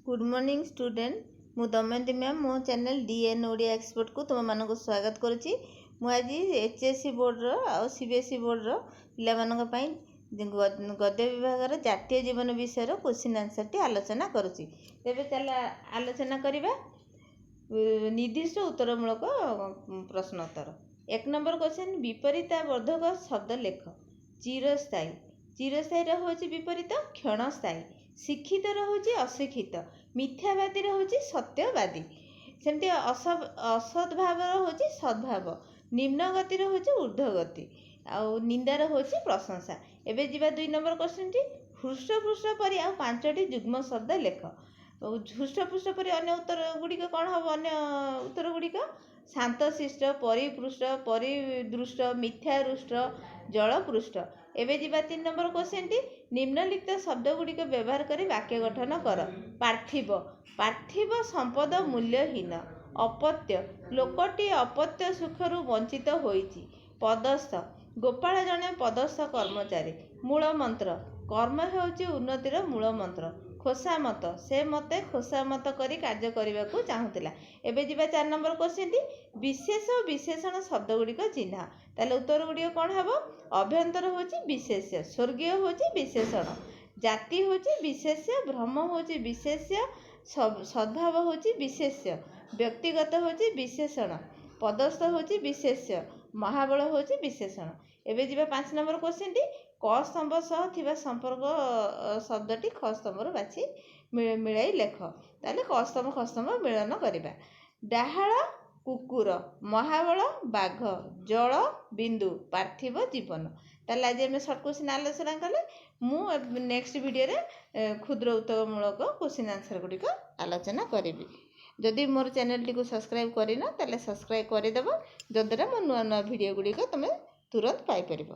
Good morning student. ମୁଁ Damayanti ma'am, ମୋ channel DN Odia ଏକ୍ସପର୍ଟକୁ ତୁମମାନଙ୍କୁ ସ୍ୱାଗତ କରୁଛି। ମୁଁ ଆଜି ଏଚ୍ ଏସ୍ ସି ବୋର୍ଡ଼ର ଆଉ ସି ବି ଏସ୍ ଇ ବୋର୍ଡ଼ର ପିଲାମାନଙ୍କ ପାଇଁ ଗଦ୍ୟ ବିଭାଗର ଜାତୀୟ ଜୀବନ ବିଷୟର କୋଶ୍ଚିନ୍ ଆନ୍ସର୍ଟି ଆଲୋଚନା କରୁଛି। ତେବେ ଚାଲ ଆଲୋଚନା କରିବା ନିର୍ଦ୍ଦିଷ୍ଟ ଉତ୍ତରମୂଳକ ପ୍ରଶ୍ନ ଉତ୍ତର। 1 ନମ୍ବର କୋଶ୍ଚିନ୍, ବିପରୀତାବର୍ଦ୍ଧକ ଶବ୍ଦ ଲେଖ। ଚିରସ୍ଥାୟୀ। ଚିରସ୍ଥାୟୀର ହେଉଛି ବିପରୀତ କ୍ଷଣସ୍ଥାୟୀ। ଶିକ୍ଷିତର ହେଉଛି ଅଶିକ୍ଷିତ। ମିଥ୍ୟାବାଦୀର ହେଉଛି ସତ୍ୟବାଦୀ। ସେମିତି ଅସଦ୍ଭାବର ହେଉଛି ସଦ୍ଭାବ। ନିମ୍ନ ଗତିର ହେଉଛି ଉର୍ଦ୍ଧ୍ୱ ଗତି ଆଉ ନିନ୍ଦାର ହେଉଛି ପ୍ରଶଂସା। ଏବେ ଯିବା 2 ନମ୍ବର କୋଶ୍ଚିନ୍ଟି। ହୃଷ୍ଟପୃଷ୍ଟ ପରି ଆଉ ପାଞ୍ଚଟି ଯୁଗ୍ମ ଶବ୍ଦ ଲେଖ। ହୃଷ୍ଟପୃଷ୍ଟ ପରି ଅନ୍ୟ ଉତ୍ତର ଗୁଡ଼ିକ କ'ଣ ହେବ? ଅନ୍ୟ ଉତ୍ତର ଗୁଡ଼ିକ ଶାନ୍ତଶିଷ୍ଟ, ପରିପୃଷ୍ଟ, ପରିଦୃଷ୍ଟ, ମିଥ୍ୟାରୁଷ୍ଟ, ଜଳପୃଷ୍ଠ। ଏବେ ଯିବା 3 ନମ୍ବର କୋଶ୍ଚିନ୍ଟି। ନିମ୍ନଲିଖିତ ଶବ୍ଦ ଗୁଡ଼ିକ ବ୍ୟବହାର କରି ବାକ୍ୟ ଗଠନ କର। ପାର୍ଥିବ। ପାର୍ଥିବ ସମ୍ପଦ ମୂଲ୍ୟହୀନ। ଅପତ୍ୟ। ଲୋକଟି ଅପତ୍ୟ ସୁଖରୁ ବଞ୍ଚିତ ହୋଇଛି। ପଦସ୍ଥ। ଗୋପାଳ ଜଣେ ପଦସ୍ଥ କର୍ମଚାରୀ। ମୂଳମନ୍ତ୍ର। କର୍ମ ହେଉଛି ଉନ୍ନତିର ମୂଳମନ୍ତ୍ର। ଖୋସାମତ। ସେ ମୋତେ ଖୋସାମତ କରି କାର୍ଯ୍ୟ କରିବାକୁ ଚାହୁଁଥିଲା। ଏବେ ଯିବା 4 ନମ୍ବର କୋଶ୍ଚିନ୍ଟି। ବିଶେଷ ଓ ବିଶେଷଣ ଶବ୍ଦ ଗୁଡ଼ିକ ଚିହ୍ନ। ତାହେଲେ ଉତ୍ତର ଗୁଡ଼ିକ କ'ଣ ହେବ? ଅଭ୍ୟନ୍ତର ହେଉଛି ବିଶେଷ୍ୟ, ସ୍ୱର୍ଗୀୟ ହେଉଛି ବିଶେଷଣ, ଜାତି ହେଉଛି ବିଶେଷ୍ୟ, ଭ୍ରମ ହେଉଛି ବିଶେଷ୍ୟ, ସଦ୍ଭାବ ହେଉଛି ବିଶେଷ୍ୟ, ବ୍ୟକ୍ତିଗତ ହେଉଛି ବିଶେଷଣ, ପଦସ୍ଥ ହେଉଛି ବିଶେଷ୍ୟ, ମହାବଳ ହେଉଛି ବିଶେଷଣ। ଏବେ ଯିବା 5 ନମ୍ବର କୋଶ୍ଚିନ୍ଟି। କ ସ୍ତମ୍ଭ ସହ ଥିବା ସମ୍ପର୍କ ଶବ୍ଦଟି ଖ ସ୍ତମ୍ଭରୁ ବାଛି ମିଳାଇ ଲେଖ। ତାହେଲେ କ ସ୍ତମ୍ଭ, ଖ ସ୍ତମ୍ଭ ମିଳନ କରିବା। ଡାହାଳ କୁକୁର, ମହାବଳ ବାଘ, ଜଳ ବିନ୍ଦୁ, ପାର୍ଥିବ ଜୀବନ। ତାହେଲେ ଆଜି ଆମେ ସର୍ଟ କୋଶ୍ଚିନ୍ ଆଲୋଚନା କଲେ। ମୁଁ ନେକ୍ସଟ ଭିଡ଼ିଓରେ କ୍ଷୁଦ୍ର ଉତ୍ତରମୂଳକ କୋଶ୍ଚିନ୍ ଆନ୍ସର୍ ଗୁଡ଼ିକ ଆଲୋଚନା କରିବି। ଯଦି ମୋର ଚ୍ୟାନେଲଟିକୁ ସବସ୍କ୍ରାଇବ୍ କରିନ, ତାହେଲେ ସବସ୍କ୍ରାଇବ୍ କରିଦେବ, ଯଦ୍ୱାରା ମୋ ନୂଆ ନୂଆ ଭିଡ଼ିଓ ଗୁଡ଼ିକ ତୁମେ ତୁରନ୍ତ ପାଇପାରିବ।